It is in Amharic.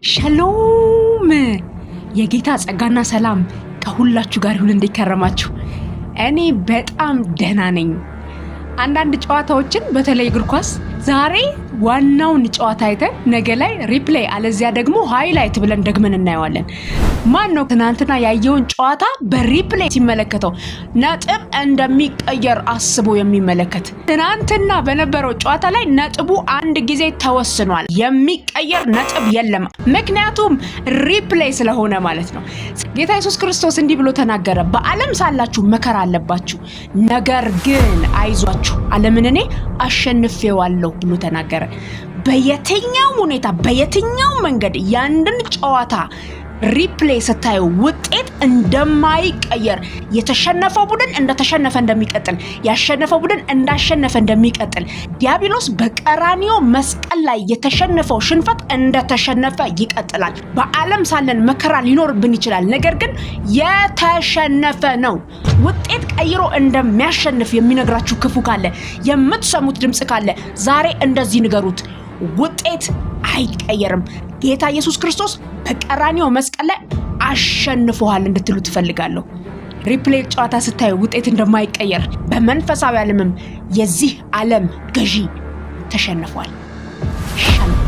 ሸሎም! የጌታ ጸጋና ሰላም ከሁላችሁ ጋር ይሁን። እንዴት ከረማችሁ? እኔ በጣም ደህና ነኝ። አንዳንድ ጨዋታዎችን፣ በተለይ እግር ኳስ፣ ዛሬ ዋናውን ጨዋታ አይተን ነገ ላይ replay አለዚያ ደግሞ highlight ብለን ደግመን እናየዋለን። ማን ነው ትናንትና ያየውን ጨዋታ በ replay ሲመለከተው ነጥብ እንደሚቀየር አስቦ የሚመለከት? ትናንትና በነበረው ጨዋታ ላይ ነጥቡ አንድ ጊዜ ተወስኗል። የሚቀየር ነጥብ የለም። ምክንያቱም replay ስለሆነ ማለት ነው። ጌታ ኢየሱስ ክርስቶስ እንዲህ ብሎ ተናገረ፣ በዓለም ሳላችሁ መከራ አለባችሁ፣ ነገር ግን አይዟችሁ፣ ዓለምን እኔ አሸንፌዋለሁ ብሎ ተናገረ። በየትኛውም ሁኔታ፣ በየትኛውም መንገድ ያንድን ጨዋታ replay ስታዩ ውጤት እንደማይቀየር፣ የተሸነፈው ቡድን እንደተሸነፈ እንደሚቀጥል፣ ያሸነፈው ቡድን እንዳሸነፈ እንደሚቀጥል፣ ዲያብሎስ በቀራኒዮ መስቀል ላይ የተሸነፈው ሽንፈት እንደተሸነፈ ይቀጥላል። በዓለም ሳለን መከራ ሊኖርብን ይችላል። ነገር ግን የተሸነፈ ነው። ውጤት ቀይሮ እንደሚያሸንፍ የሚነግራችሁ ክፉ ካለ፣ የምትሰሙት ድምፅ ካለ ዛሬ እንደዚህ ንገሩት። ውጤት አይቀየርም። ጌታ ኢየሱስ ክርስቶስ በቀራኒዮ መስቀል ላይ አሸንፎሃል እንድትሉ ትፈልጋለሁ። Replay ጨዋታ ስታዩ ውጤት እንደማይቀየር፣ በመንፈሳዊ ዓለምም የዚህ ዓለም ገዢ ተሸንፏል። ሻሎም።